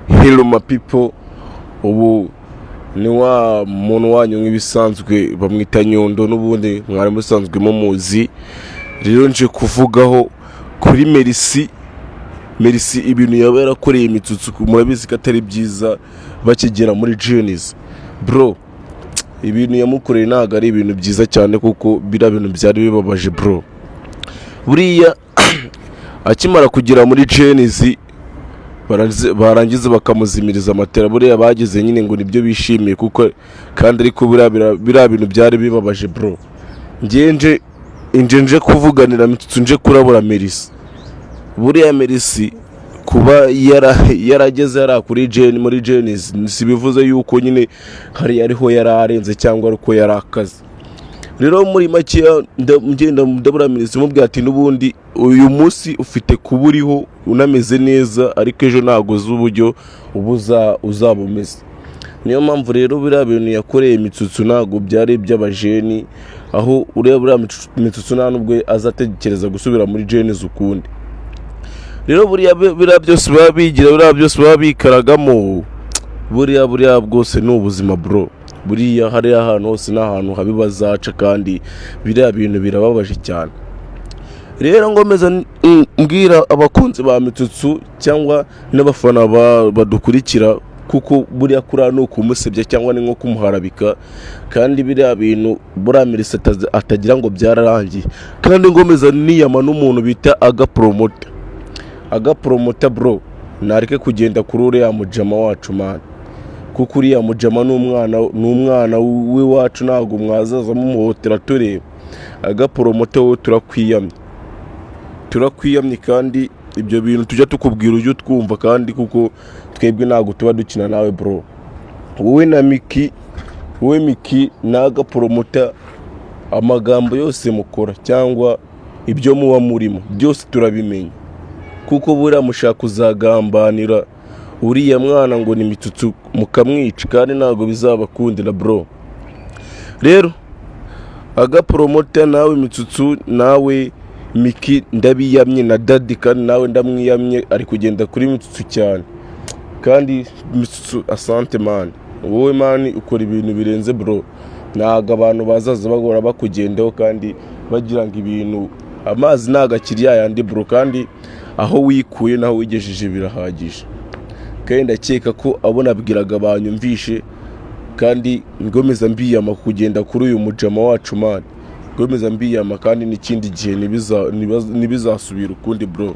Hello my people, ubu ni wa muntu wanyu nk'ibisanzwe bamwita Nyundo, n'ubundi mwari musanzwe mumuzi. Rero nje kuvugaho kuri Merci. Merci, ibintu yaba yarakoreye Mitsutsu murabizi ko atari byiza. Bakigera muri Gen-Z, bro, ibintu yamukoreye ntabwo ari ibintu byiza cyane, kuko biriya bintu byari bibabaje, bro. Buriya akimara kugera muri Gen-Z, barangiza bakamuzimiriza amatara. Buriya bageze nyine ngo nibyo bishimiye kuko kandi, ariko biriya bintu byari bibabaje, bro. Ngewe nje kuvuganira Mitsutsu, nje kurabura Merci. Buriya Merci kuba yarageze hariya kuri Gen, muri Gen-Z, si bivuze yuko nyine hariya ariho yari arenze cyangwa ariko yari akaze. Rero muri makeya ngenda ndabura Merci, mubwira ati n'ubundi uyu munsi ufite kuba uriho unameze neza, ariko ejo ntabwo uzi uburyo uba uzaba umeze. Niyo mpamvu rero biriya bintu yakoreye Mitsutsu ntabwo byari iby'abajeni, aho ureba buriya Mitsutsu nta nubwo azatekereza gusubira muri Gen-Z ukundi. Rero buriya biriya byose baba bigira, biriya byose baba bikaragamo, buriya bwose ni ubuzima, bro. Buriya hariya ahantu hose ni ahantu habi bazaca, kandi biriya bintu birababaje cyane. Rero ngomeza mbwira abakunzi ba Mitsutsu cyangwa n'abafana badukurikira, kuko buriya kuriya ni ukumusebya cyangwa ni nko kumuharabika, kandi biriya bintu buriya Merci atagira ngo byararangiye. Kandi ngomeza niyama n'umuntu bita Aga Promoter. Aga Promoter, bro, nareke kugenda kuri uriya mujama wacu, man, kuko uriya mujama ni umwana w'iwacu, ntabwo mwazaza mumuhotera tureba. Aga Promoter, wowe turakwiyamye, turakwiyamye, kandi ibyo bintu tujya tukubwira ujye utwumva, kandi kuko twebwe ntabwo tuba dukina nawe, bro. Wowe na Miki, wowe Miki n'Aga Promoter, amagambo yose mukora cyangwa ibyo muba murimo byose turabimenya, kuko buriya mushaka kuzagambanira uriya mwana ngo ni Mitsutsu mukamwica, kandi ntabwo bizabakundira, bro. Rero Aga Promoter, nawe Mitsutsu, nawe Miki, ndabiyamye, na Dadi kandi nawe ndamwiyamye, ari kugenda kuri Mitsutsu cyane. Kandi Mitsutsu, asante man, wowe man ukora ibintu birenze, bro. Ntabwo abantu bazaza bahora bakugendaho kandi bagira ngo ibintu amazi ntabwo akiri yayandi, bro. Kandi aho wikuye naho wigejeje birahagije, kandi ndakeka ko abo nabwiraga banyumvishe. Kandi ngomeza mbiyama kugenda kuri uyu mujama wacu, man, ngomeza mbiyama, kandi n'ikindi gihe ntibizasubira ukundi, bro.